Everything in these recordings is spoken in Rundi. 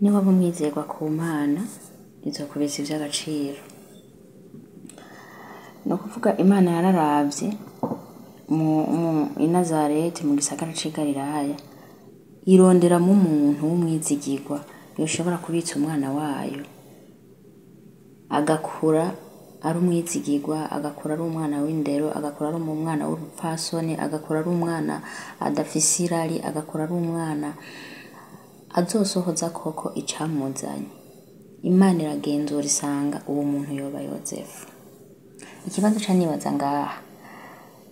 Niwaba umwizerwa ku Mana, izokubitsa ivy'agaciro. Ni ukuvuga Imana yararavye i Nazareti mu gisagara c'i Galilaya, ironderamwo umuntu w'umwizigirwa yoshobora kubitsa umwana wayo, agakura ari umwizigirwa, agakura ari umwana w'indero, agakura ari umwana w'urupfasoni, agakura ari umwana adafise irari, agakura ari umwana azosohoza koko icamuzanye. Imana iragenzura isanga uwo muntu yoba Yozefu. Ikibazo ca nibaza ngaha,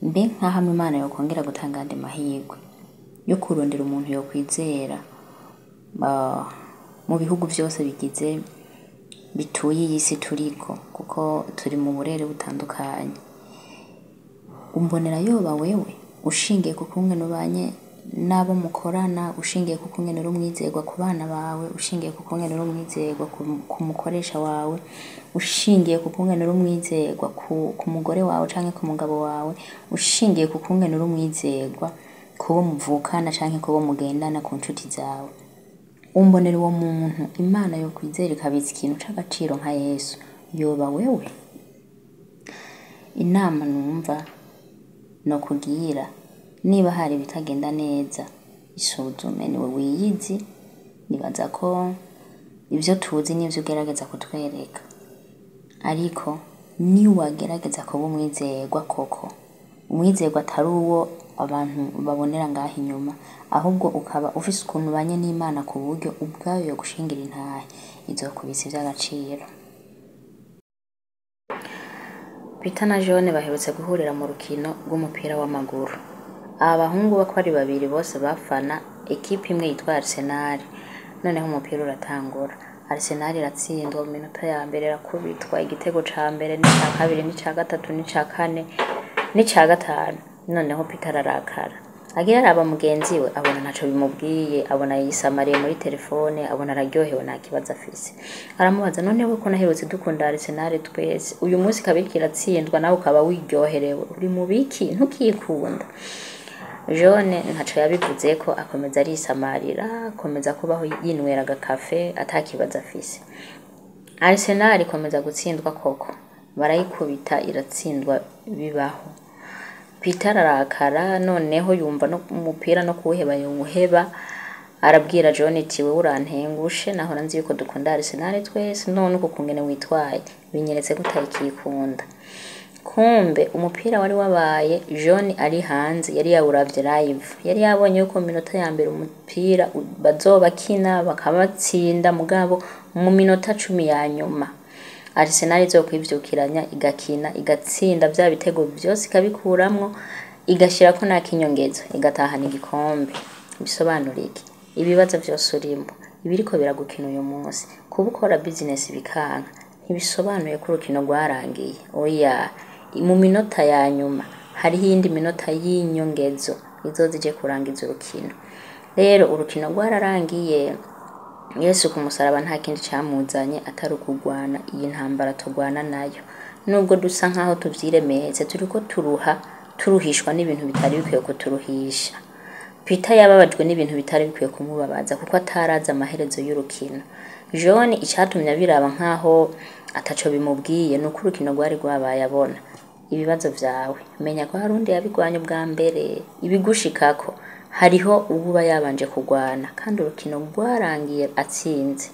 mbe nka hamwe Imana yokongera gutanga ayandi mahirwe yo kurondera umuntu yokwizera mu bihugu vyose bigize bituye iyi si turiko, kuko turi mu burere butandukanye, umbonera yoba wewe ushingiye ku kungene ubanye n'abo mukorana, ushingiye ku kungene uri umwizerwa ku bana bawe, ushingiye ku kungene uri umwizerwa ku mukoresha wawe, ushingiye ku kungene uri umwizerwa ku mugore wawe canke ku mugabo wawe, ushingiye ku kungene uri umwizerwa kubo muvukana canke kubo mugendana, ku nshuti zawe, umbonera uwo muntu Imana yokwizera ikabitsa ikintu c'agaciro nka Yesu yoba wewe? Inama numva nokugira, niba hari ibitagenda neza, isuzume, niwe wiyizi. Nibaza ko ivyo tuzi n'ivyo ugerageza kutwereka, ariko niwagerageza kuba umwizerwa koko, umwizerwa atari uwo abantu babonera ngaha inyuma, ahubwo ukaba ufise ukuntu ubanye n'Imana ku buryo ubwayo yogushingira intahe, izokubitsa ivy'agaciro. Peter na John baherutse guhurira mu rukino rw'umupira w'amaguru. Aba bahungu bako ari babiri bose bafana ekipe imwe yitwa Arsenal. Noneho umupira uratangura, Arsenal iratsindwa mu minota ya mbere, irakubitwa igitego ca mbere n'ica kabiri n'ica gatatu n'ica kane n'ica gatanu. Noneho Peter ararakara, agira araba mugenzi we, abona ntaco bimubwiye, abona yisamariye muri telefone, abona araryohewe, nta kibazo afise. Aramubaza: "None we ko naherutse dukunda Arsenal twese, uyu munsi ikaba iriko iratsindwa, nawe ukaba wiryoherewe, uri mu biki? Ntukikunda?" John ntaco yabivuzeko, akomeza arisamarira, akomeza kubaho yinywera agakafe atakibazo afise. Arsenal ikomeza gutsindwa koko, barayikubita, iratsindwa bibaho. Peter ararakara, noneho yumva no umupira no kuwuheba yowuheba. Arabwira John ati: "Wewe urantengushe, nahora nzi yuko dukunda Arsenal twese, none uku kungene witwaye binyeretse ko utayikikunda." Kumbe umupira wari wabaye, John ari hanze yari yawuravye live, yari yabonye yuko mu minota ya mbere umupira bazobakina bakabatsinda, mugabo mu minota 10 ya nyuma Arsenal izokwivyukiranya, igakina, igatsinda vya bitego vyose, ikabikuramwo, igashirako n'akinyongezo, igatahana igikombe. Bisobanura iki? Ibibazo vyose urimo, ibiriko biragukina uyu munsi, kuba ukora business bikanka, ntibisobanuye ko urukino rwarangiye. Oya, mu minota ya nyuma hariho iyindi minota y'inyongezo izoza ije kurangiza urukino. Rero urukino rwararangiye. Yesu ku musaraba nta kindi camuzanye atari ukugwana iyi ntambara turwana nayo, nubwo dusa nkaho tuvyiremetse, turiko turuha, turuhishwa n'ibintu bitari bikwiye kuturuhisha. Peter yababajwe n'ibintu bitari bikwiye kumubabaza, kuko atarazi amaherezo y'urukino. John icatumye abiraba nkaho ataco bimubwiye nuko urukino rwari rwabaye abona. Ibibazo vyawe, menya ko hari undi yabigwanye ubwa mbere. Ibigushikako, hariho uwuba yabanje kugwana kandi urukino rwarangiye atsinze.